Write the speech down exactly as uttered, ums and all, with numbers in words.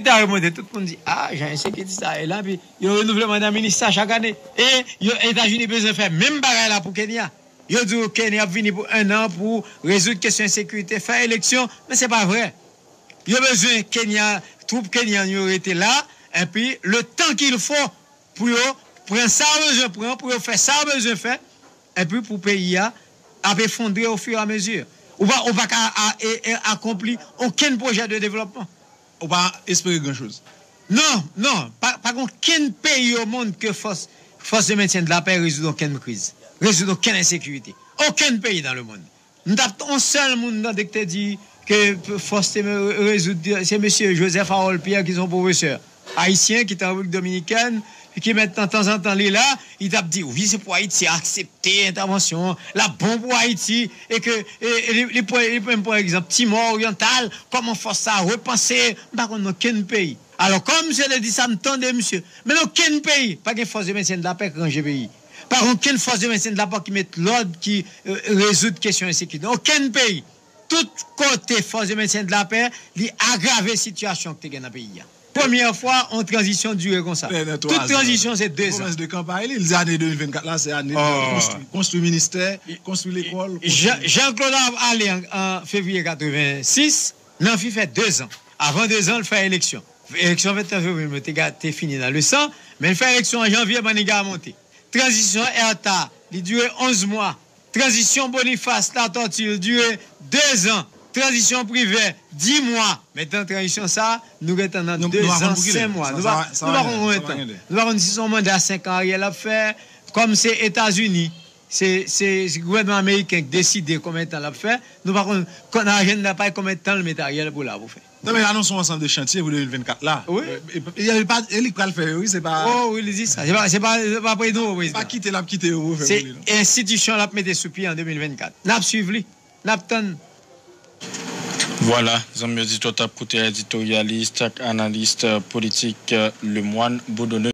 ta remonte, tout moun di, "Ah, jan ensekirite sa ye la," epi yo renouvle manda minis sa chak ane. E yo, Etazini bezwen fè menm bagay la pou Kenya. Yo di w Kenya ap vini pou enn an pou rezoud kesyon ensekirite, fè eleksyon, men se pa vre. Yo bezwen Kenya, twoup kenyan yo rete la, epi le tan qu'il faut pou yo pran sa yo bezwen pran, pou yo fè sa yo bezwen fè, epi pou peyi a ap efondre au fur et à mesure. Ou pa, ou pa ka a, e, e, akonpli okenn pwojè de devlòpman. Ou pa espere gran choz. Non, non, pa, pa gen okenn peyi au monde ke force, force de maintien de la paix rezoud okenn kriz, rezoud okenn ensekirite. Okenn peyi dans le monde. M t ap, yon sèl moun m tande ki te di ke fòs te rezoud, se mesye Joseph Harold Pierre ki se yon pwofesè ayisyen ki te an Repiblik Dominikèn, ki mentnan tanzantan li la, li t ap di, wi, se pou Ayiti aksepte entèvansyon an, l ap bon pou Ayiti, e ke e, e li, li pran, li pran, pa egzanp, Timò Oryantal, kòman fòs sa repanse, m pa konn okenn peyi. Alò, kòm misye te di sa, m tande misye. Men okenn peyi, pa gen fòs de mentyen de lapè k ranje peyi. Pa gen okenn fòs de mentyen de lapè ki met lòd, ki e, rezoud kesyon ensekirite. Okenn peyi. Tout kote fòs de mentyen de lapè, li agrave sitiyasyon ki te gen nan peyi a. Premyè fwa, yon tranzisyon dire konsa. Tout tranzisyon se de zan. Pwomès de kanpay li, li di ane de mil vennkat la, se ane pou konstwi, konstwi ministè, konstwi lekòl, konstwi. Jean, Jean-Claude ap ale an, an fevriye katrevensis, nan fi fè de zan. Avan de zan, l fè eleksyon. Eleksyon venntrè fevriye, te, te fini nan le san, men l fè eleksyon an janvye, Maniga monte. Tranzisyon Erta, li dire onz mwa. Tranzisyon Boniface Latortue, li dire de zan. Tranzisyon Privert, dis mwa. Mentnan, tranzisyon sa, nou gentan nan de zan, senk mwa. Nou pa, nou pa konn konbyen tan. Nou pa konn si se yon manda senk an Ariel ap fè, kòm se Etazini, se, se, se gouvènman ameriken ki deside konbyen tan l ap fè. Nou pa konn, konn ajanda pa konbyen tan l mete Ariel pou la pou fè. Non, men anonse yon ansanm de chantye pou de mil vennkat la. Wi. E, e, e, e pa, e li k pral fè yo, wi, se pa. Oh, wi, li di sa. Se pa, se pa, se pa prezidan, prezidan. Se pa kite l ap kite yo pou fè pou li, non. Se enstitisyon l ap mete sou pye an de mil vennkat. N ap swiv li. N ap tann. Vwala, zanmi oditè, w t ap koute editoryalis ak analis politik, euh, Lemoine Bourdonnais.